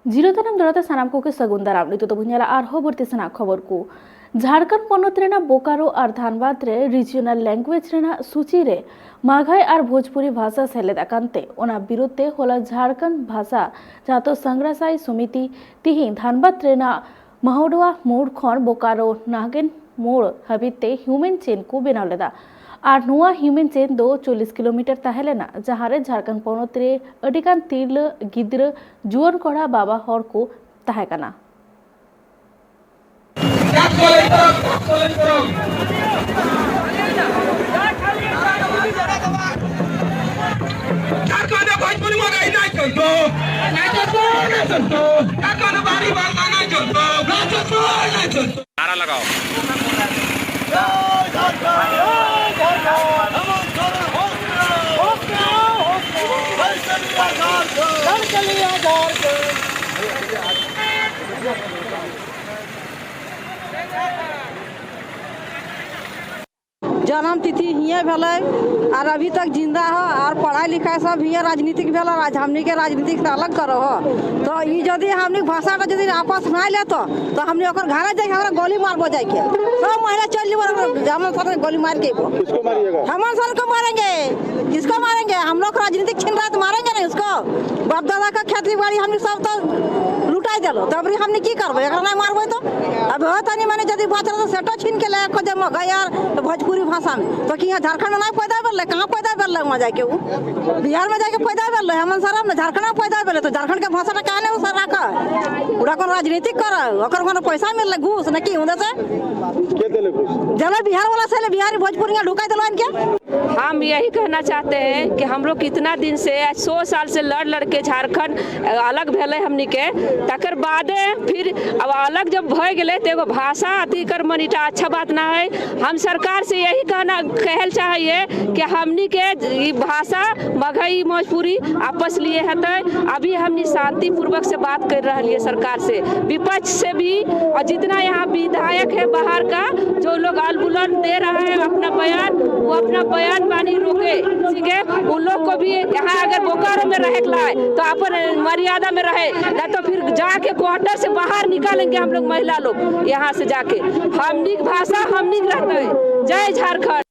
Zero tanam दराते सानाम को के सगुन दाराम नितो तो बुñala आरहो बरते सना खबर को झारखंड पनत रेना बोकारो और धानबाद रे रीजनल लैंग्वेज रेना सूची रे माघाई और भोजपुरी भाषा सेलेद अकानते ओना विरुद्धे होला झारखंड भाषा जातो संग्रासाई समिति तिही धानबाद रेना महोडवा मोड़ खन बोकारो नागेन मोड़ हबीते ह्यूमन चेन को बनाव लेदा और नुआ ह्यूमन चेन दो 40 किलोमीटर ताहेलेना जहाँ रे झारखंड पनत रे अडिगान तिरला गिद्रा जुआन कोड़ा बाबा हर को ताहेकाना। नारा लगाओ। जन्म तिथि हिये भेलै और अभी तक जिंदा हो और पढ़ाई लिखाई सब हिये राजनीतिक भेल और हमनी के राजनीतिक से अलग करो हो तो ई यदि हमनी भाषा का यदि आपस नहीं लेतो तो हमनी ओकर घरे जाके हमरा गोली मारबो जाके सब महिला चल जेबो हम सर गोली मार के किसको मारिएगा? हम सर को मारेंगे। किसको मारेंगे? हम लोग राजनीतिक छीन रहा तो मारेंगे नहीं उसको। बाप दादा का खेती बाड़ी हमनी सब तो लुटाई दिलो तब हमनी की करबो? एकरा नहीं मारबो तो अब होता नहीं माने यदि बात तो सेटो छीन के ले को जे मगई यार भोजपुरी भाषा में तो कि यहाँ झारखंड में नहीं पैदा भेलै? कहाँ पैदा भेलै? वहाँ जाके उ बिहार में जाके पैदा भेलै। हमन सर ने झारखंड में पैदा भेलै तो झारखंड के भाषा काहे नहीं सर राख? उड़ा कोन राजनीतिक कर ओकर कोनो पैसा मिललै घूस न की उधर से के देले घूस? जले बिहार वाला से बिहारी भोजपुरी ढुका दिलो इनके। हम यही कहना चाहते हैं कि हम लोग कितना दिन से 100 साल से लड़ लड़ के झारखंड अलग भेलै हमनी के, तकर बादे फिर अब अलग जब भऽ गेलै तो एगो भाषा अथी कर मनीटा अच्छा बात ना है। हम सरकार से यही कहना कहल चाहिए कि हमनी के भाषा मगही भोजपुरी आपस लिए हेतै। अभी हमनी शांतिपूर्वक से बात कर रही है सरकार से, विपक्ष से भी, और जितना यहाँ विधायक है बाहर का जो लोग आलबुलन दे रहा है अपना बयान, वो अपना बयान पानी रोके, ठीक है। उन लोग को भी यहाँ अगर बोकारो में रहे लाए तो अपन मर्यादा में रहे, ना तो फिर जाके क्वार्टर से बाहर निकालेंगे हम लोग महिला लोग यहाँ से जाके। हमनी भाषा हमनी रहते। जय झारखंड।